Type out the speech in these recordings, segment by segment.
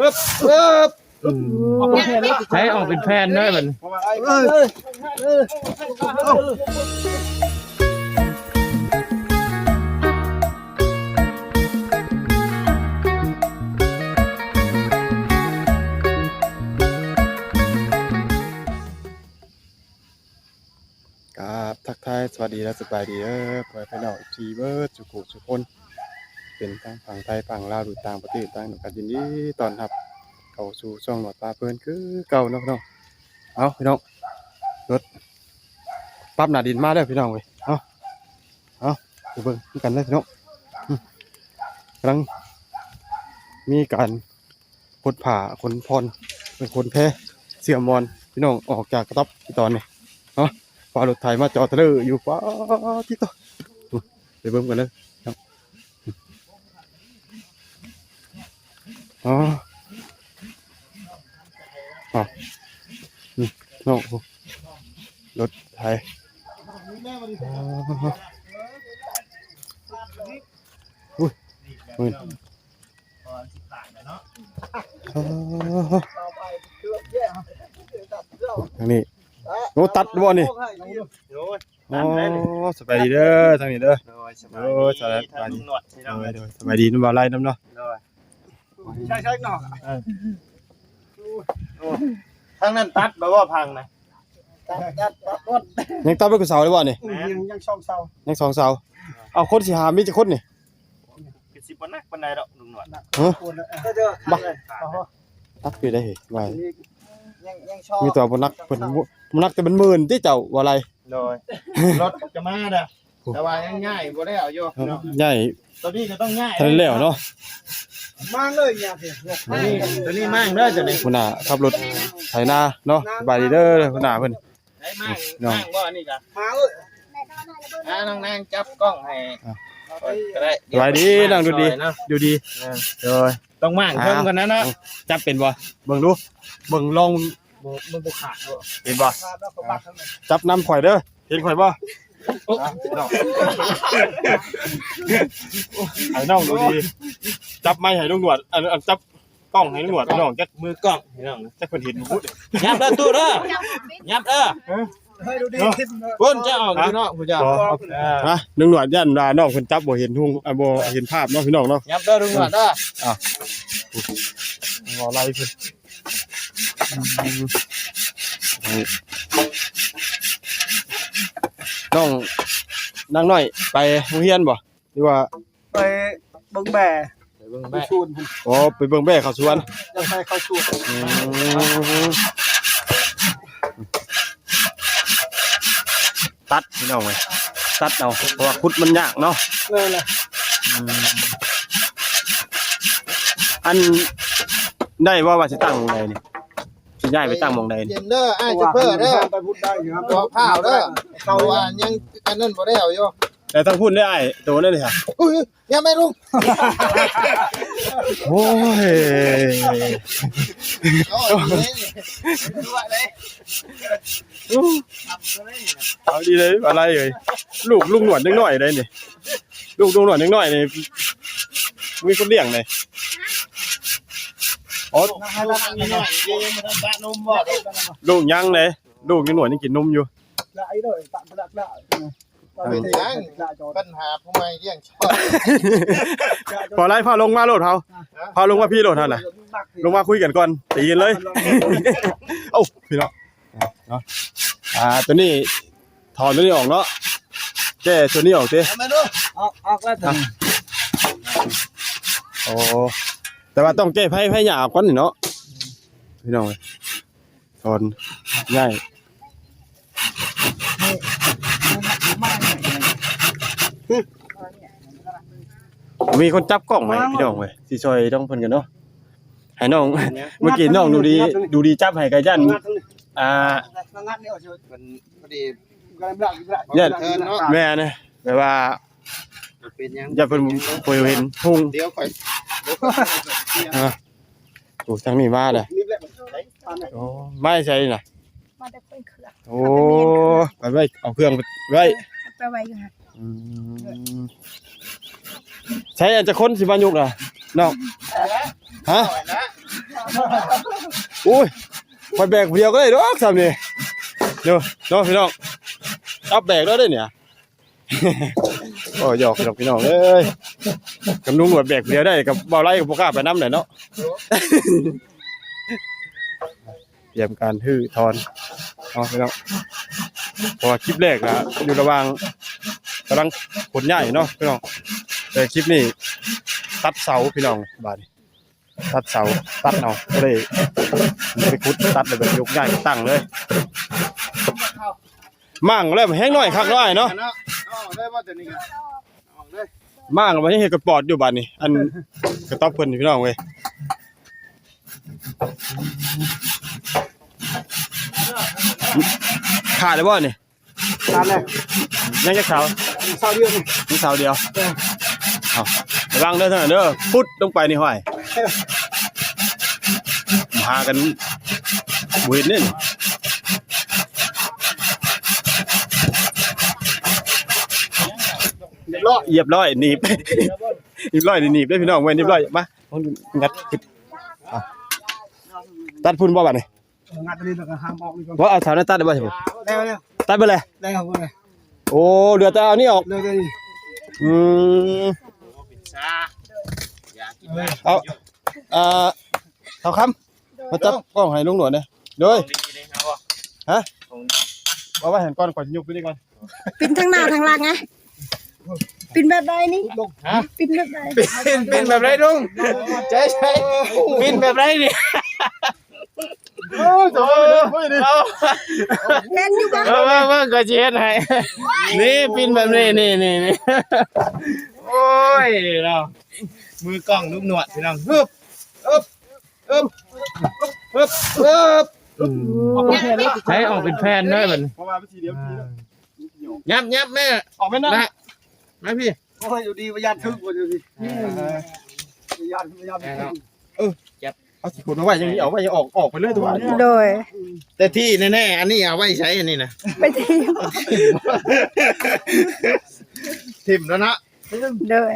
ອຶບ ອຶບ ອືມ ໃຊ້ອອກເປັນແຜ່ນເດີບັດນີ້. ກາບທັກທາຍສະຫວັດດີ ແລະ ສະບາຍດີເດີ ພໍ່ແມ່ພີ່ນ້ອງ ເອັຟຊີ ເບິດສູ່ຜູ້ສູ່ຄົນ ເປັນທັງຝັ່ງໄທຝັ່ງລາວ ຫຼື ຕ່າງປະເທດຕ່າງນຳກັນ ຍິນດີຕ້ອນຮັບເຂົ້າສູ່ຊ່ອງໜວດພາເພີນຄືເກົ່າເນາະພີ່ນ້ອງ. ເອົາພີ່ນ້ອງ ລົດປັບໜ້າດິນມາເດີພີ່ນ້ອງເອີຍ. ເອົາ ເອົາ ໄປເບິ່ງນຳກັນເດີພີ່ນ້ອງ. ອືມ ກຳລັງມີການ ຂົນຜ້າຂົນຜ່ອນ ຂົນແພເຊື່ອມອນ ພີ່ນ້ອງ ອອກຈາກກະຕັບອີ່ຕອນນີ້ເນາະ. ຟ້າລົດໄຖມາຈອດເທີເລີຢູ່ ປາດຕິໂຕ. ໄປເບິ່ງກັນເດີເນາະ. ອໍ ອໍ ນີ້ເນາະ ລົດໄຖ. ອໍ ອຸ້ຍ ມື້ ເອີ ທາງນີ້ ໂອ້ ຕັດບໍ່ນີ້? ໂອ້ຍ ອໍ ຕັດເລີຍນີ້. ສະບາຍດີເດີ ທາງນີ້ເດີ. ໂດຍ ສະບາຍດີ ໂດຍ ສະບາຍດີ ທາງລຸງໜວດພີ່ນ້ອງ. ໂດຍ ໂດຍ ສະບາຍດີນຳບ່າວໄລນຳເນາະ. ໂດຍ ໃຊ່ໆເນາະ. ເອີ ໂອ້ ທາງນັ້ນຕັດບໍ່ ພັງນະ? ຕັດ ຕັດ ຕັດໝົດ. ຍັງຕັດບໍ່ຄືເສົາເລີຍບໍ່ນີ້? ອືມ ຍັງ ຍັງສອງເສົາ ຍັງສອງເສົາ. ເອົາ ຄົນຊິຫາມມີຈັກຄົນນີ້? ຄືຊິບໍ່ໜັກປານໃດດອກລຸງໜວດ. ຮະ? ບັກ ໜັກຢູ່ເດ້ເຮີ້ຍ ວ່າ ຍັງ ຍັງຊອກ ມີແຕ່ວ່າບໍ່ໜັກ ເພິ່ນບໍ່ ບໍ່ໜັກແຕ່ເປັນໝື່ນຕິເຈົ້າວ່າໄລ. ໂດຍ ລົດກະມາເດີ ແຕ່ວ່າຍັງຍ້າຍບໍ່ແລ້ວຢູ່. ເອີ ຍ້າຍ ໂຕນີ້ກະຕ້ອງຍ້າຍ ທັນແລ້ວເນາະ. ມາເລີຍ ໂຕນີ້ ໂຕນີ້ມາເດີ ໂຕນີ້. ຫົວໜ້າຂັບລົດໄຖນາເນາະ. ສະບາຍດີເດີ ຫົວໜ້າເພິ່ນ. ໄດ້ມາ ເນາະ ມາບໍ່ອັນນີ້ກະ ມາເອີຍ. ອ່າ ນ້ອງນາງຈັບກ້ອງໃຫ້ ອ່ະ ກະໄດ້. ສະບາຍດີ ນ້ອງດູດີ ດູດີ. ເອີ ໂດຍ ຕ້ອງມ້າງເທິງກ່ອນນະເນາະ. ຈັບເປັນບໍ່? ເບິ່ງດູ ເບິ່ງລອງ. ບໍ່ ມັນບໍ່ຂາດບໍ່? ເຫັນບໍ່? ຂາດແລ້ວກະບັກ. ຈັບນຳຂ້ອຍເດີ ເຫັນຂ້ອຍບໍ່? ໂອ້ ພີ່ນ້ອງ ໃຫ້ນ້ອງດູດີ ຈັບໄມໃຫ້ລຸງໜວດ ອັນ ອັນ ຈັບກ້ອງໃຫ້ລຸງໜວດ ພີ່ນ້ອງ. ຈັກມືກ້ອງພີ່ນ້ອງ ຈັກເພິ່ນເຫັນບໍ່? ຫຍັບເດີຕູ້ເດີ ຫຍັບເດີ. ເອີ ເພິ່ນຈະອອກຢູ່ເນາະ ຜູ້ເຈົ້າ. ຮະ? ລຸງໜວດຢ້ານວ່ານ້ອງເພິ່ນຈັບບໍ່ເຫັນຮຸ່ງ ອ່າ ບໍ່ເຫັນພາບເນາະ ພີ່ນ້ອງເນາະ. ຫຍັບເດີລຸງໜວດເດີ. ອ່າ ບໍ່ໄລ່ເພິ່ນ. ອືມ ນ້ອງນາງນ້ອຍໄປໂຮງຮຽນບໍ່ ຫຼືວ່າ? ໄປເບິ່ງແບ້ ໄປເບິ່ງແບ້ ຢູ່ສວນພຸ້ນ. ອໍ ໄປເບິ່ງແບ້ເຂົ້າສວນ ຢາກໄປເຂົ້າສວນ. ອືມ ຕັດພີ່ນ້ອງເອີຍ ຕັດເອົາ ເພາະວ່າຂຸດມັນຍາກເນາະ. ແມ່ນແຫຼະ. ອືມ ອັນ ໄດ້ບໍ່ວ່າຊິຕັ້ງໝ່ອງໃດນີ້? ຊິຍ້າຍໄປຕັ້ງໝ່ອງໃດ? ເຢັນເດີ ອ້າຍໂຊເຟີເດີ. ໄປພຸ້ນໄດ້ຢູ່ ບໍ່ພ້າວເດີ ເຂົາວ່າຍັງອັນນັ້ນບໍ່ແລ້ວຢູ່. ແຕ່ທາງພຸ້ນເດີອ້າຍ ໂຕນັ້ນເດ. ອຸ້ຍ ຢ່າແມ່ລຸງ. ໂອ້ຍ ເອົາດີເລີຍ ອາໄລເອີຍ ລູກລຸງໜວດຍັງນ້ອຍໃດ໋ນີ້. ລູກລຸງໜວດຍັງນ້ອຍນີ້ ມີຄົນລ້ຽງໃດ໋. ອໍ ລູກຍັງໃດ໋ ລູກຍັງໜວດຍັງກິນນົມຢູ່. ເປັນຫຍັງ ບັນຫາຜູ້ໃໝ່ລ້ຽງ. ພໍໄລພາລົງມາໂລດເຮົາ ພາລົງມາພີ້ໂລດເຮົານະ ລົງມາຄຸຍກັນກ່ອນ ຕີກັນເລີຍ. ເອົ້າ ພີ່ນ້ອງເນາະ ອ່າ ໂຕນີ້ ຖອນໂຕນີ້ອອກເນາະ ແກ້ໂຕນີ້ອອກຕິ. ອອກ ອອກແລ້ວໂຕນີ້. ໂອ້ ແຕ່ວ່າຕ້ອງແກ້ໄພ ໄພຫຍ້າອອກກ່ອນນີ້ເນາະ ພີ່ນ້ອງເອີຍ. ຖອນ ຍ້າຍ ມີຄົນຈັບກ້ອງໃຫ້ພີ່ນ້ອງເອີຍ ຊິຊ່ອຍນ້ອງເພິ່ນກັນເນາະ. ໃຫ້ນ້ອງ ເມື່ອກີ້ນ້ອງດູດີ ດູດີຈັບໃຫ້ກະຢ້ານ ອ່າ ຢ້ານ ແມ່ນ ແບບວ່າ ເປັນຫຍັງ ຢ້ານເພິ່ນບໍ່ເຫັນຮຸ່ງ. ດຽວຂ້ອຍ ອ່າ ໂອ້ ທາງນີ້ມາແລ້ວ. ໂອ້ ມາແຕ່ໃສນະ? ມາແຕ່ແຂວງເຂືອງ. ໂອ້ ໄປໄວ້ ເອົາເຄື່ອງໄວ້ ໄປໄວ້ຢູ່ຫັ້ນ. ອືມ ໃສ ອັນຈັກຄົນຊິມາຍົກນະ ນ້ອງ? ຮະ? ໂອ້ຍ ຂ້ອຍແບກຜູ້ດຽວກໍໄດ້ດອກສ່ຳນີ້ ເນາະ ເນາະພີ່ນ້ອງ ຈັບແບກແລ້ວເດ້ນີ້. ໂອ້ ຢອກດອກພີ່ນ້ອງເອີຍ ກຳລຸງວ່າແບກຜູ້ດຽວໄດ້ ກັບເບົາໄລກໍບໍ່ກ້າໄປນຳແຫຼະເນາະ. ຕຽມການຮື້ຖອນເນາະພີ່ນ້ອງ ເພາະວ່າຄລິບແລກລະຢູ່ລະຫວ່າງກຳລັງຂົນຍ້າຍເນາະພີ່ນ້ອງ ແຕ່ຄລິບນີ້ຕັດເສົາພີ່ນ້ອງ ບາດນີ້ຕັດເສົາ ຕັດເອົາ ກໍເລີຍໄປຂຸດຕັດແລ້ວແບບຍົກຍ້າຍຕັ້ງເລີຍ. ມ້າງແລ້ວແຮງໜ້ອຍຄັກເນາະອ້າຍເນາະ ເນາະ ເອົາເລີຍບໍ່ ຕົວນີ້ກໍເອົາເລີຍ ມ້າງແລ້ວບັດນີ້ເຮັດກະປອດຢູ່ບາດນີ້ ອັນກະຕອບເພິ່ນພີ່ນ້ອງເວີຍ. ຂາດແລ້ວບໍ່ນີ້? ຂາດແລ້ວ ຍັງຈັກເສົາ? ເສົາດຽວນີ້ ມີເສົາດຽວ ເອີ ເອົາ ລະວັງເດີທາງນັ້ນເດີ ຟຸດລົງໄປນີ້ຫ້ວຍ ເອີ ຫາກັນບໍ່ເຫັນເດ້ນີ້. ຮຽບຮ້ອຍ ຮຽບຮ້ອຍ ໜີບ ຮຽບຮ້ອຍ ໜີບເດ້ພີ່ນ້ອງເວີຍ ຮຽບຮ້ອຍ ມາ ງັດຂຶ້ນ ຕັດພຸ້ນບໍ່ບາດນີ້? ເອີ ງັດອັນນີ້ແລ້ວກໍຫາມອອກນີ້ກ່ອນ ບໍ່ເອົາເສົານັ້ນຕັດໄດ້ບໍ່? ແລ້ວ ຕັດເບິດເລີຍ ໄດ້ເອົາເບິດເລີຍ ໂອ້ ເຫຼືອແຕ່ເອົານີ້ອອກ ເຫຼືອແຕ່ນີ້ ອືມ ເອົາ ເອົາ ເອົາຄຳ ມາຈັບກ້ອງໃຫ້ລຸງໜວດແດ່ ໂດຍ ຮະ ເອົາໄວ້ຫັ້ນກ່ອນ ຂ້ອຍຊິຍົກຕົວນີ້ກ່ອນ ປິ່ນທາງໜ້າທາງຫຼັງໄງ ປິ່ນແບບໃດນີ້ ຮະ ປິ່ນແບບໃດ ປິ່ນ ປິ່ນແບບໃດລຸງ ໃຈ ໃຈ ປິ່ນແບບໃດນີ້ ໂອ້ຍ ເຈົ້າເອີຍ ເອີຍ ເຫັນຢູ່ບໍ່ ເອີ ເບິ່ງ ເບິ່ງ ຂ້ອຍຊິເຮັດໃຫ້ ນີ້ ປິ່ນແບບນີ້ ນີ້ ນີ້ ນີ້ ໂອ້ຍເນາະ ມືກ້ອງລຸງໜວດພີ່ນ້ອງ ຮຶບ ຮຶບ ຮຶບ ຮຶບ ຮຶບ ອືມ ໃຫ້ອອກເປັນແຜ່ນເດີບັດນີ້ ເພາະວ່າມັນສີ່ຫຼ່ຽມ ອ່າ ຍັບ ຍັບແມ່ ອອກແມ່ນນະ ມາ ມາພີ່ ໂອ້ຍ ຢູ່ດີບໍ່ຢ້ານຖືກບໍ່ຢູ່ດີ ອ່າ ບໍ່ຢ້ານ ບໍ່ຢ້ານ ເອີ ຈັບ ເອົາຊິຂົນມາໄວ້ຢ່າງນີ້ ເອົາໄວ້ ອອກ ອອກໄປເລີຍຕົວະ ໂດຍ ແຕ່ທີ່ແນ່ໆ ອັນນີ້ເອົາໄວ້ໃສ ອັນນີ້ນະ ໄປທີ່ ຖິ້ມແລ້ວເນາະ ໂດຍ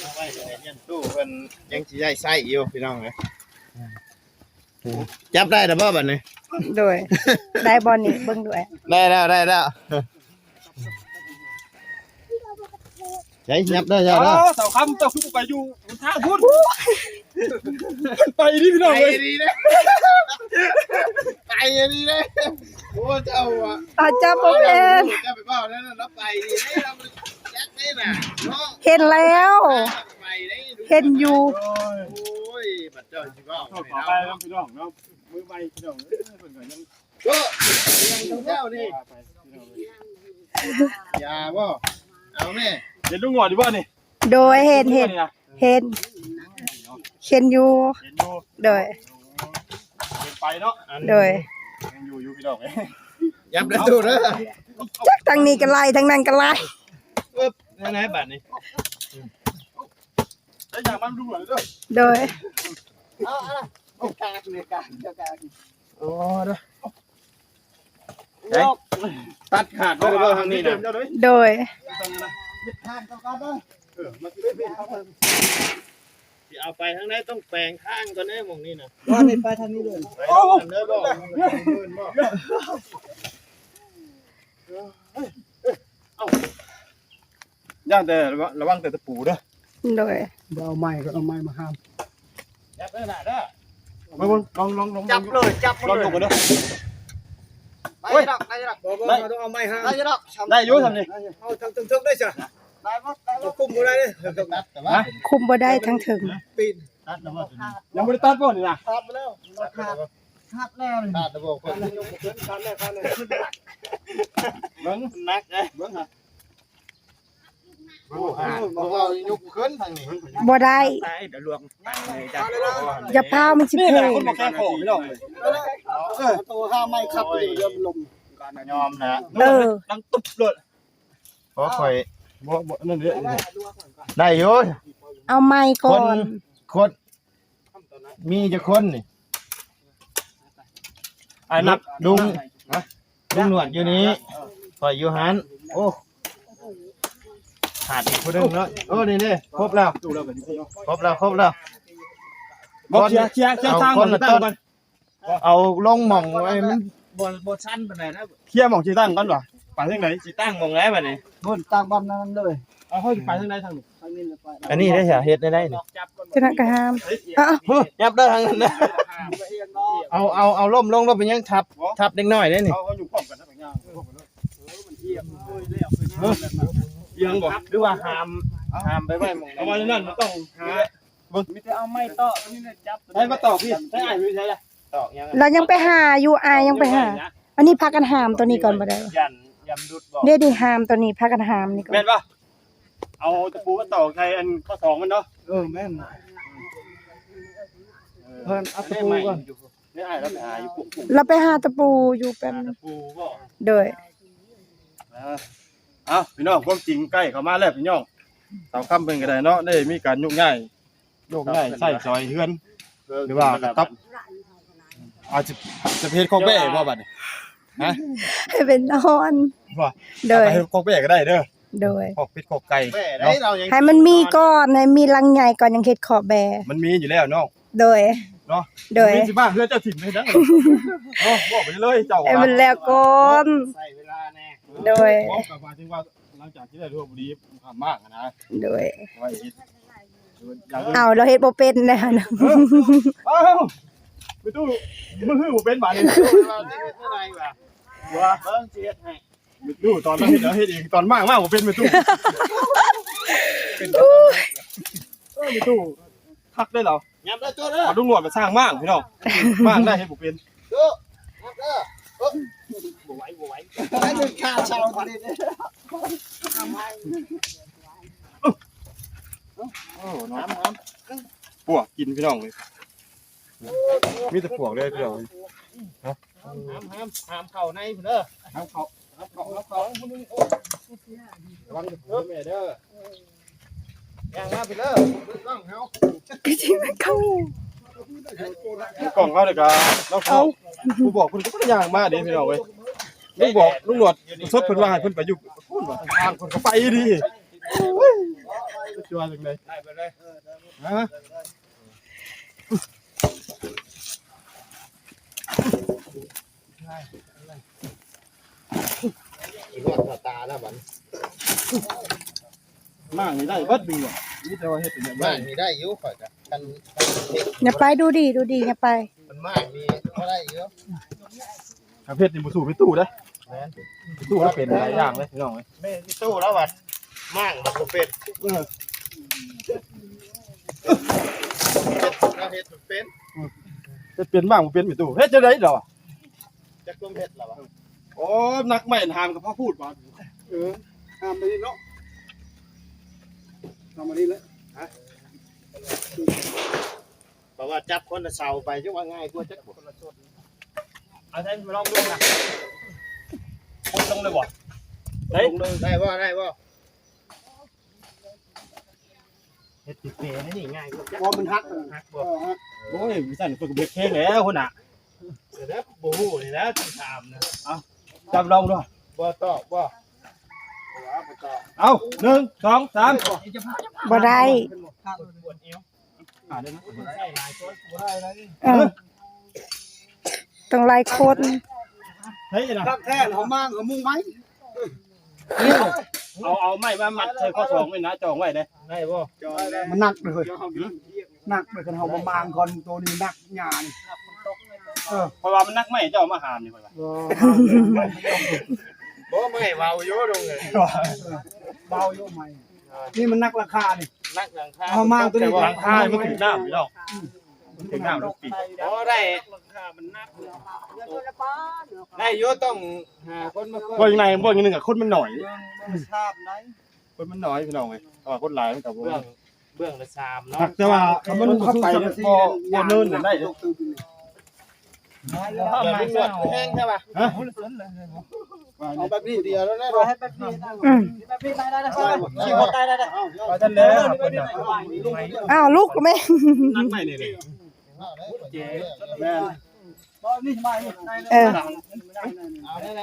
ເອົາໄວ້ໃຫ້ຮຽນຕູ້ເພິ່ນ ຍັງຊິໄດ້ໃຊ້ຢູ່ພີ່ນ້ອງເອີຍ. ຈັບໄດ້ແລ້ວບໍ່ບັດນີ້? ໂດຍ ໄດ້ບໍ່ນີ້ ເບິ່ງດ້ວຍ ໄດ້ແລ້ວ ໄດ້ແລ້ວ ໃຊ້ຫຍັບເດີ ຢ່າເດີ ອ້າວ ສາວຄຳ ເຈົ້າຄືບໍ່ໄປຢູ່ຫົນທາງພຸ້ນ? ໄປດີພີ່ນ້ອງເອີຍ ໄປດີເດ້ ໄປດີເດ້ ໂອ້ ເຈົ້າອະ ຕາຈັບບໍ່ແມ່ນ ເຈົ້າໄປເວົ້ານັ້ນນະ ລາວໄປດີເດ້ ລາວຈັກເດ້ນະເນາະ ເຫັນແລ້ວ ໄປເດ້ ເຫັນຢູ່ ໂອ້ຍ ໂອ້ຍ ບັດເຈົ້າຊິເວົ້າ ຂໍຂໍໄປນຳພີ່ນ້ອງເນາະ ມື້ໃໝ່ພີ່ນ້ອງເອີຍ ເພິ່ນກໍຍັງ ໂອ້ ຍັງເຈົ້ານີ້ ຢ່າບໍ່ ເອົາແມ່ ເຫັນລຸງໜວດຢູ່ບໍ່ນີ້? ໂດຍ ເຫັນ ເຫັນ ເຫັນ ເຫັນຢູ່ ເຫັນຢູ່ ໂດຍ ເຫັນໄປເນາະ ໂດຍ ຍັງຢູ່ຢູ່ພີ່ນ້ອງເອີຍ ຍັບໄດ້ຕູ້ເດີ ຈັກທາງນີ້ກໍໄລ່ ທາງນັ້ນກໍໄລ່ ເອີ ແນວໃດບາດນີ້? ໄດ້ຢ່າງມັນລຸງໜວດເດີ ໂດຍ ເອົາ ເອົາ ໂອ້ ກາກເລີຍ ກາກ ເຈົ້າກາກ ໂອ້ ເດີ ໄດ້ ຕັດຂາດໄວ້ແລ້ວບໍ່ທາງນີ້ນະ? ໂດຍ ຊິເອົາໄປທາງໃດ ຕ້ອງແປງທາງກ່ອນເດ້ ໝ່ອງນີ້ນະ ວ່ານີ້ໄປທາງນີ້ເລີຍ ໄປທາງນັ້ນເດີບໍ່? ເອົ້າ ຢ້ານແຕ່ ລະວັງແຕ່ຕະປູເດີ ໂດຍ ບໍ່ເອົາໄມ້ກໍເອົາໄມ້ມາຫ້າມ ຈັບເດີນະເດີ ເບິ່ງໆ ລອງ ລອງ ລອງ ຈັບເລີຍ ຈັບເລີຍ ລອງຍົກເດີ ໄດ້ດອກ ໄດ້ດອກ ບໍ່ ບໍ່ ເຮົາຕ້ອງເອົາໄມ້ຫ້າມ ໄດ້ດອກ ໄດ້ຢູ່ຊ່ຳນີ້ ເອົາທາງເທິງໆໄດ້ຊະ ໄດ້ໝົດ ໄດ້ໝົດ ຄຸມບໍ່ໄດ້ເດ້ ຄຸມບໍ່ໄດ້ທາງເທິງ ປີນ ຕັດແລ້ວບໍ່? ຍັງບໍ່ໄດ້ຕັດບໍ່ນີ້ນະ? ຕັດໄປແລ້ວ ຕັດແລ້ວ ຕັດແລ້ວ ຕັດແລ້ວບໍ່? ຕັດແລ້ວ ຕັດແລ້ວ ຕັດແລ້ວ ເບິ່ງ ໜັກເດ້ ເບິ່ງຫາ ບໍ່ ບໍ່ ຍົກຂຶ້ນທາງນີ້ ບໍ່ໄດ້ ຕາຍ ດຽວລວງ ຢ່າພ້າວ ມັນຊິ ນີ້ແຫຼະ ໂຜ ຄົນບໍ່ແຂງຄໍພີ່ນ້ອງເອີຍ ເອີ ໂຕຫ້າໄມ້ຂັບຢູ່ ເດີນລົມ ຍອມແຫຼະ ເອີ ດັງຕຸບໂລດ ຂໍຂ້ອຍ ບໍ່ ບໍ່ ນັ້ນເດ້ ໄດ້ຢູ່ ເອົາໄມ້ກ່ອນ ຄົນ ຄົນ ມີຈັກຄົນນີ້? ອ້າຍນັບ ລຸງ ລຸງໜວດຢູ່ນີ້ ຂ້ອຍຢູ່ຫັ້ນ ໂອ້ ຂາດອີກຜູ້ໜຶ່ງເນາະ ໂອ້ ນີ້ເດ້ ຄົບແລ້ວ ຄົບແລ້ວ ຄົບແລ້ວ ເຄຍ ເຄຍ ເຄຍທາງ ເອົາ ມັນຕັ້ງກ່ອນ ເອົາລົງໝ່ອງໃຫ້ມັນ ບໍ່ ບໍ່ຊັນປານໃດນະ ເຄຍໝ່ອງຊິຕັ້ງກ່ອນວ່າ ໄປທາງໃດ ຊິຕັ້ງໝ່ອງໃດບັດນີ້ ໂນ່ນ ຕັ້ງບ່ອນນັ້ນເລີຍ ເອົາ ເຮົາຊິໄປທາງໃດທາງນີ້ ທາງນີ້ແຫຼະໄປ ອັນນີ້ໄດ້ສາເຫດໄດ້ໄດ໋ນີ້ ຈະນັກກະຫາມ ເອົາ ຫຍັບເດີທາງນັ້ນເດີ ເອົາ ເອົາ ເອົາລົ້ມລົງ ລົງໄປຍັງທັບ ທັບເດັກນ້ອອຍເດ້ນີ້ ເຮົາ ເຮົາຢູ່ພ້ອມກັນນະ ຍ່າງພ້ອມກັນເນາະ ເອີ ມັນອຽງເລີຍ ອຽງບໍ່ ຫຼືວ່າຫາມ ຫາມໄປໄວ້ໝ່ອງໃດ ເອົາໄວ້ນັ້ນ ມັນຕ້ອງຫາ ເບິ່ງ ມີແຕ່ເອົາໄມ້ເຕາະຕົວນີ້ແຫຼະ ຈັບ ໃຫ້ມາຕອກພີ້ ໃຫ້ອ້າຍຢູ່ໃສລະ ຕອກຫຍັງ ລາວຍັງໄປຫາຢູ່ ອ້າຍຍັງໄປຫາ ອັນນີ້ພາກັນຫາມຕົວນີ້ກ່ອນບໍ່ໄດ້ ຢ້ານ ຢ້ານຫຼຸດບໍ່ ເດ ນີ້ຫາມຕົວນີ້ ພາກັນຫາມນີ້ກ່ອນ ແມ່ນບໍ່ ເອົາຕະປູມາຕອກໃສ່ອັນຂໍ້ສອງມັນເນາະ ເອີ ແມ່ນ ເອີ ເພິ່ນເອົາຕະປູກ່ອນ ເດ້ ອ້າຍລາວໄປຫາຢູ່ປຸ້ງໆ ລາວໄປຫາຕະປູຢູ່ແປັບໜຶ່ງ ຕະປູບໍ່ ໂດຍ ເອີ ເອົ້າ ພີ່ນ້ອງ ຄວາມຈິງໃກ້ເຂົ້າມາແລ້ວ ພີ່ນ້ອງ ສາວຄຳເພິ່ນກໍໄດ້ເນາະ ໄດ້ມີການໂຍກຍ້າຍ ໂຍກຍ້າຍໃຊ້ສອຍເຮືອນ ຫຼືວ່າກະຕັບ ອາດຈະ ຈະເຮັດຄອກແບ້ບໍ່ບັດນີ້ ຮະ ໃຫ້ເປັນນອນ ບໍ່ ໂດຍ ເອົາໄປເຮັດຄອກແບ້ກໍໄດ້ເດີ ໂດຍ ຄອກເປັດຄອກໄກ່ ເນາະ ໃຫ້ມັນມີກ່ອນ ໃຫ້ມີຫຼັງໃຫຍ່ກ່ອນ ຍັງເຮັດຄອກແບ້ ມັນມີຢູ່ແລ້ວນ້ອງ ໂດຍ ເນາະ ໂດຍ ມີຊິມາເຮືອນເຈົ້າຖິ່ນໄປຈັ່ງໃດ ເນາະ ບອກໄປເລີຍເຈົ້າ ໃຫ້ມັນແລ້ວກ່ອນ ໃຊ້ເວລາແດ່ ໂດຍ ເວົ້າກັບວ່າ ເຖິງວ່າ ຫຼັງຈາກທີ່ໄດ້ລວມບຸຣີມາກຫັ້ນນະ ໂດຍ ໄວ້ເຮັດ ເອົາ ລາວເຮັດບໍ່ເປັນແລ້ວຫັ້ນ ເອີ ເອົ້າ ແມ່ຕູ້ ມຶງຄືບໍ່ເປັນບາດນີ້ ວ່າຊິເຮັດແນວໃດວະ ວ່າເບິ່ງຊິເຮັດໃຫ້ ແມ່ຕູ້ ຕອນລາວເຮັດ ລາວເຮັດເອງ ຕອນມາກ ມາບໍ່ເປັນແມ່ຕູ້ ເອີ ແມ່ຕູ້ ຄັກເດ້ລາວ ຫຍັບເດີໂຈ້ເດີ ເອົາລຸງຫຼວດມາສ້າງມ້າງ ພີ່ນ້ອງ ມ້າງໄດ້ເຮັດບໍ່ເປັນ ໂຈ້ ຫຍັບເດີ ເອີ ບໍ່ໄຫວ ບໍ່ໄຫວ ໃຫ້ເດີນຂ້າເຊົາ ໂອ້ ນ້ອງ ປວກກິນ ພີ່ນ້ອງເອີຍ ມີແຕ່ປວກເລີຍ ພີ່ນ້ອງເອີຍ ຫ້າມ ຫ້າມ ຫ້າມເຂົ້າໃນພຸ້ນເດີ ຫ້າມເຂົ້າ ຫ້າມເຂົ້າ ຫ້າມເຂົ້າ ລະວັງເດີແມ່ເດີ ຍ່າງມາພີ້ເດີ ກ້ອງເຮົາ ກ້ອງເຮົານີ້ກະ ເອົາ ຜູ້ບອກເພິ່ນກໍບໍ່ໄດ້ຍ່າງມາເດ້ພີ່ນ້ອງເອີຍ ລຸງບອກ ລຸງຫຼວດສົດເພິ່ນວ່າໃຫ້ເພິ່ນໄປຢູ່ພຸ້ນວ່າ ທາງເພິ່ນກໍໄປດີ ໂອ້ຍ ຈະວ່າຈັ່ງໃດ ໄດ້ໄປເລີຍ ຮະ ຮອດຕາແລ້ວບັດ ມ້າງນີ້ໄດ້ເບິດເລີຍ ມີແຕ່ວ່າເຮັດເປັນແບບ ມ້າງນີ້ໄດ້ຢູ່ ຂ້ອຍກະຄັນ ຢ່າໄປ ດູດີ ດູດີ ຢ່າໄປ ມັນມ້າງນີ້ບໍ່ໄດ້ຢູ່ ຄັນເຮັດນີ້ບໍ່ສູ້ແມ່ຕູ້ເດ້ ແມ່ນ ແມ່ຕູ້ລາວເປັນຫຼາຍຢ່າງເດ້ພີ່ນ້ອງເອີຍ ແມ່ຕູ້ລາວວ່າມ້າງມັນບໍ່ເປັນ ເອີ ລາວເຮັດບໍ່ເປັນ ເຮັດເປັນມ້າງບໍ່ເປັນແມ່ຕູ້ ເຮັດຈັ່ງໃດລາວ ຈັກລົມເຮັດລະວະ ໂອ້ ນັກໄມ້ຫາມກັບພະພູດບາດ ເອີ ຫາມໄປນີ້ເນາະ ຫາມອັນນີ້ແຫຼະ ຮະ ແບບວ່າຈັບຄົນລະເສົາໄປ ຈັ່ງວ່າງ່າຍກວ່າຈັກບໍ່ ເອົາໃສ່ລອງເບິ່ງນະ ກົດລົງເລີຍບໍ່ ໄດ້ ໄດ້ບໍ່ ໄດ້ບໍ່ ເຮັດຕິເປໃຫ້ນີ້ງ່າຍກວ່າ ບໍ່ ມັນຫັກ ຫັກບໍ່ ເອີ ຫັກ ໂອ້ຍ ຊັ້ນເພິ່ນກໍບໍ່ແຂງແລ້ວພຸ້ນນະ ແຕ່ແບບບໍ່ຮູ້ນີ້ນະ ຕ້ອງຖາມນະ ເອົາ ຈັບລອງດູ ບໍ່ຕອບບໍ່ ເອົາ ໜຶ່ງ ສອງ ສາມ ບໍ່ໄດ້ ເອີ ຕ້ອງຫຼາຍຄົນ ເຮີ້ຍ ຄັກແທ້ ເຮົາມາກໍມຸງໄມ້ ເອົາ ເອົາໄມ້ມາມັດໃສ່ຂໍ້ສອງໄວ້ນະ ຈອງໄວ້ເດ້ ໄດ້ບໍ່ ມັນໜັກເດີ ໜັກເດີ ຄັນເຮົາບໍ່ມາງກ່ອນ ໂຕນີ້ໜັກຫຍ້ານີ້ ເອີ ເພາະວ່າມັນໜັກໄມ້ ເຈົ້າເອົາມາຫາມນີ້ ຂ້ອຍວ່າ ບໍ່ ໄມ້ເບົາຢູ່ ລຸງເອີຍ ເບົາຢູ່ໄມ້ ນີ້ມັນໜັກຫຼັງຄານີ້ ໜັກຫຼັງຄາ ເຮົາມາງໂຕນີ້ ຫຼັງຄາມັນຖືກນ້ຳພີ່ນ້ອງ ມັນຖືກນ້ຳທຸກປີ ບໍ່ໄດ້ ຫຼັງຄາມັນໜັກ ໄດ້ຢູ່ ຕ້ອງຫາຄົນມາເພີ່ມ ເບິ່ງໃນ ເບິ່ງໜຶ່ງ ຄົນມັນໜ້ອຍ ເບິ່ງສາມໃດ ຄົນມັນໜ້ອຍພີ່ນ້ອງເອີຍ ຖ້າວ່າຄົນຫຼາຍມັນກໍບໍ່ ເບື້ອງລະສາມເນາະ ແຕ່ວ່າຄັນມັນເຂົ້າໄປບໍ່ ບໍ່ເນີນນັ້ນໄດ້ເດ້ ແຮງແທ້ວ່າ ຮະ ເອົາແບບນີ້ດຽວແລ້ວເນາະ ອືມ ອ້າວ ລຸກແມ່ ແມ່ນ ເອີ ເອົາໄດ້ໄດ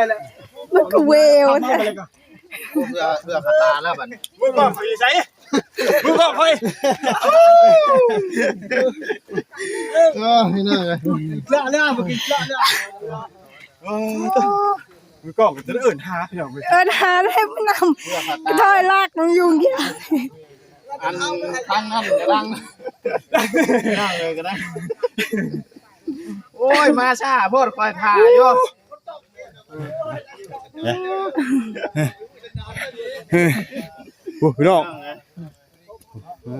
ຍແລ້ວ ມັນກໍເວວນະ ເພື່ອ ເພື່ອຂາຕາແລ້ວບັດນີ້ ມືກ້ອງຂ້ອຍຢູ່ໃສ? ມືກ້ອງຂ້ອຍ ເອີ ພີ່ນ້ອງເອີຍ ລະແລ້ວ ເມື່ອກີ້ລະແລ້ວ ເອີ ມືກ້ອງກໍຈະໄດ້ເອີ້ນຫາພີ່ນ້ອງເອີຍ ເອີ້ນຫາແລ້ວນຳ ເພື່ອຂາຕາ ຖອຍລາກມັນຢູ່ຢ່າງ ອັນທາງນັ້ນກະດັງ ພີ່ນ້ອງເອີຍກະດັງ ໂອ້ຍ ມາຊ້າໂພດ ຂ້ອຍຖ້າຢູ່ ໂອ້ ພີ່ນ້ອງ ເອີ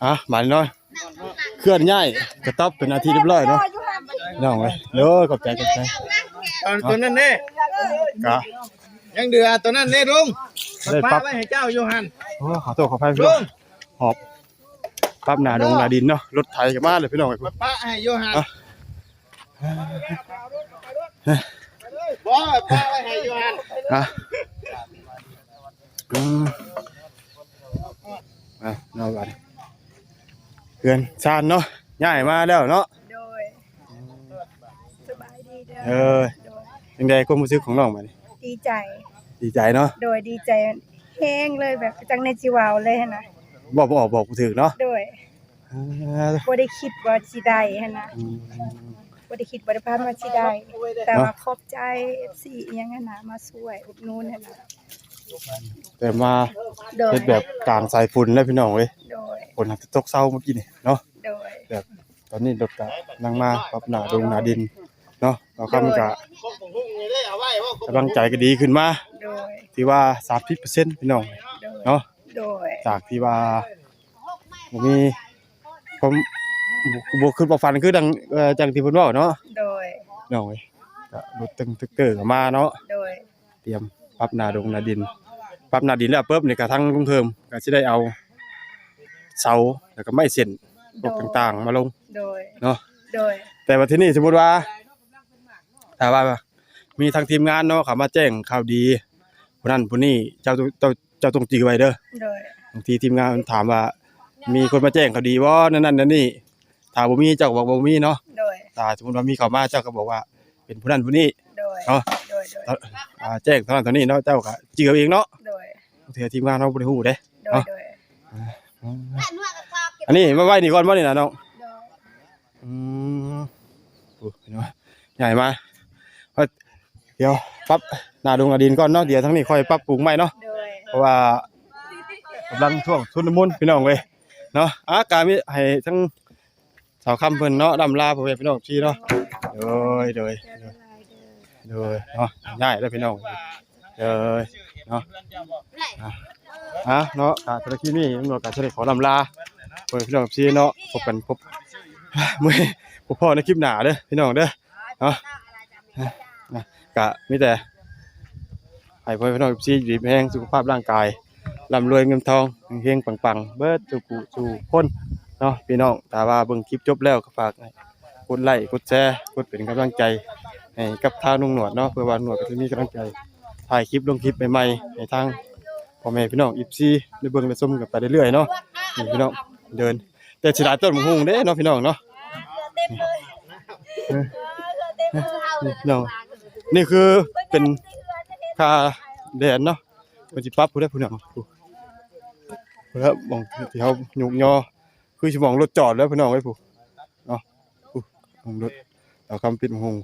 ອ່ະ ມາເນາະ ເຄື່ອນຍ້າຍກະຕັອບເປັນອາທິຮຽບຮ້ອຍເນາະ ພີ່ນ້ອງເອີຍ ເດີ ຂອບໃຈ ຂອບໃຈ ເອົາໂຕນັ້ນເດ້ ກະ ຍັງເຫຼືອໂຕນັ້ນເດ້ລຸງ ໄດ້ປັບ ປະໄວ້ໃຫ້ເຈົ້າຢູ່ຫັ້ນ ໂອ້ ຂໍໂທດຂໍອະໄພ ລຸງ ຫອບ ປັບໜ້າດົງໜ້າດິນເນາະ ລົດໄຖກໍມາເລີຍພີ່ນ້ອງເອີຍ ປະໃຫ້ຢູ່ຫັ້ນ ບໍ່ ປະໄວ້ໃຫ້ຢູ່ຫັ້ນ ອ່ະ ອືມ ອ່ະ ເນາະ ບາດນີ້ ເຮືອນຊານເນາະ ຍ້າຍມາແລ້ວເນາະ ໂດຍ ສະບາຍດີເດີ ເອີ ໂດຍ ຈັ່ງໃດຄວາມຮູ້ສຶກຂອງນ້ອງບາດນີ້? ດີໃຈ ດີໃຈເນາະ ໂດຍ ດີໃຈແຮງເລີຍ ແບບ ຈັກແນວຊິເວົ້າເລີຍຫັ້ນນະ ເວົ້າບໍ່ອອກ ບອກບໍ່ຖືກເນາະ ໂດຍ ອ່າ ບໍ່ໄດ້ຄິດວ່າຊິໄດ້ຫັ້ນນະ ອືມ ບໍ່ໄດ້ຄິດ ບໍ່ໄດ້ຝັນວ່າຊິໄດ້ ແຕ່ວ່າ ເນາະ ຂອບໃຈເອັຟຊີອີ່ຫຍັງຫັ້ນນະ ມາຊ່ວຍອຸດໜູນຫັ້ນນະ ແຕ່ມາ ໂດຍ ເຮັດແບບກາງສາຍຝົນເລີຍພີ່ນ້ອງເອີຍ ໂດຍ ຝົນຫາກະຕົກເຊົາເມື່ອກີ້ນີ້ເນາະ ໂດຍ ແບບ ຕອນນີ້ລົດກະກຳລັງມາປັບໜ້າດົງໜ້າດິນເນາະ ບ່າວຄຳກະ ໂດຍ ກຳລັງໃຈກະດີຂຶ້ນມາ ໂດຍ ຖືວ່າສາມສິບເປີເຊັນພີ່ນ້ອງ ໂດຍ ເນາະ ໂດຍ ຈາກທີ່ວ່າບໍ່ມີຄວາມ ບໍ່ ບໍ່ຄິດບໍ່ຝັນຄືດັ່ງ ເອີ ຈັ່ງທີ່ເພິ່ນເວົ້າເນາະ ໂດຍ ນ້ອງເອີຍ ກະລົດຕຶງແທັກເຕີກະມາເນາະ ໂດຍ ຕຽມປັບໜ້າດົງໜ້າດິນ ປັບໜ້າດິນແລ້ວປຶບນີ້ກະທາງລຸງເທີມກະຊິໄດ້ເອົາເສົາ ແລ້ວກະໄມ້ເສັ້ນ ໂດຍ ພວກຕ່າງໆມາລົງ ໂດຍ ເນາະ ໂດຍ ແຕ່ວ່າທີນີ້ສົມມຸດວ່າ ຖ້າວ່າມີທາງທີມງານເນາະ ເຂົາມາແຈ້ງຂ່າວດີ ຜູ້ນັ້ນຜູ້ນີ້ ເຈົ້າ ເຈົ້າ ເຈົ້າຕ້ອງຈື່ໄວ້ເດີ ໂດຍ ບາງທີທີມງານມັນຖາມວ່າ ມີຄົນມາແຈ້ງຂ່າວດີບໍ່ ແນວນັ້ນແນວນີ້ ຖ້າບໍ່ມີເຈົ້າກໍບອກວ່າບໍ່ມີເນາະ ໂດຍ ຖ້າສົມມຸດວ່າມີເຂົ້າມາ ເຈົ້າກໍບອກວ່າເປັນຜູ້ນັ້ນຜູ້ນີ້ ໂດຍ ເນາະ ໂດຍ ໂດຍ ອ່າ ແຈ້ງເທົ່ານັ້ນເທົ່ານີ້ເນາະ ເຈົ້າກໍຈື່ເອົາເອງເນາະ ໂດຍ ບາງເທື່ອທີມງານເຮົາບໍ່ໄດ້ຮູ້ເດ້ ໂດຍ ເນາະ ໂດຍ ອ່າ ອັນນີ້ມາໄວ້ນີ້ກ່ອນບໍ່ນີ້ນະນ້ອງ? ໂດຍ ອືມ ໂອ້ ພີ່ນ້ອງ ໃຫຍ່ມາ ດຽວປັບ ໜ້າດົງໜ້າດິນກ່ອນເນາະ ດຽວທາງນີ້ຄ່ອຍປັບປຸງໃໝ່ເນາະ ໂດຍ ເພາະວ່າກຳລັງຊ່ວງຊຸນລະມຸນພີ່ນ້ອງເອີຍເນາະ. ອາ ກະມີໃຫ້ທັງສາວຄຳເພິ່ນເນາະ ລ່ຳລາພໍ່ແມ່ພີ່ນ້ອງທີ່ເນາະ ໂດຍ ໂດຍ ໂດຍ ໂດຍເນາະ ຍ້າຍເດີພີ່ນ້ອງ ໂດຍເນາະ. ອາ ເນາະ ກະສຳລັບຄລິບນີ້ ຕຳຫຼວດກະຊິໄດ້ຂໍລ່ຳລາພໍ່ແມ່ພີ່ນ້ອງທີ່ເນາະ ພົບກັນ ພົບ ມື້ ພົບພໍ້ໃນຄລິບໜ້າເດີພີ່ນ້ອງເດີເນາະ. ກະມີແຕ່ໃຫ້ພໍ່ແມ່ພີ່ນ້ອງເອັຟຊີຢູ່ດີມີແຮງ ສຸຂະພາບຮ່າງກາຍ ລ່ຳລວຍເງິນທອງ ເຮັງໆ ປັງໆ ເບິດສູ່ຜູ້ສູ່ຄົນເນາະພີ່ນ້ອງ. ຖ້າວ່າເບິ່ງຄລິບຈົບແລ້ວກໍຝາກໃຫ້ກົດໄລ້ກົດແຊ ກົດເປັນກຳລັງໃຈໃຫ້ກັບທາງລຸງໜວດເນາະ ເພື່ອວ່າໜວດກໍຈະມີກຳລັງໃຈຖ່າຍຄລິບລົງຄລິບໃໝ່ໆ ໃຫ້ທາງພໍ່ແມ່ພີ່ນ້ອງເອັຟຊີໄດ້ເບິ່ງໄດ້ຊົມກັນໄປເລື້ອຍໆເນາະ. ນີ້ພີ່ນ້ອງເດີນ ແຕ່ເສຍດາຍຕົ້ນໝາກຫຸ່ງເດ້ເນາະພີ່ນ້ອງເນາະ. ເອີ ນີ້ພີ່ນ້ອງ ນີ້ຄືເປັນຄາແດນເນາະ ເພິ່ນຊິປັບພຸ້ນເດ້ພີ່ນ້ອງ ພຸ້ນ ພຸ້ນລະ ໝ່ອງທີ່ເຮົາຍົກຍໍ ຄືຊິໝ່ອງລົດຈອດແລ້ວພີ່ນ້ອງເອີຍ ພຸ້ນເນາະ ພຸ້ນ ໝ່ອງລົດເອົາຄຳປິດໝາກຫຸ່ງ.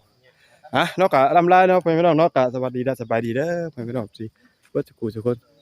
ອະ ເນາະ ກະລ່ຳລາເນາະ ພໍ່ແມ່ພີ່ນ້ອງເນາະ ກະສະຫວັດດີ ແລະ ສະບາຍດີເດີ ພໍ່ແມ່ພີ່ນ້ອງທີ່ເບິດທຸກຜູ້ທຸກຄົນ.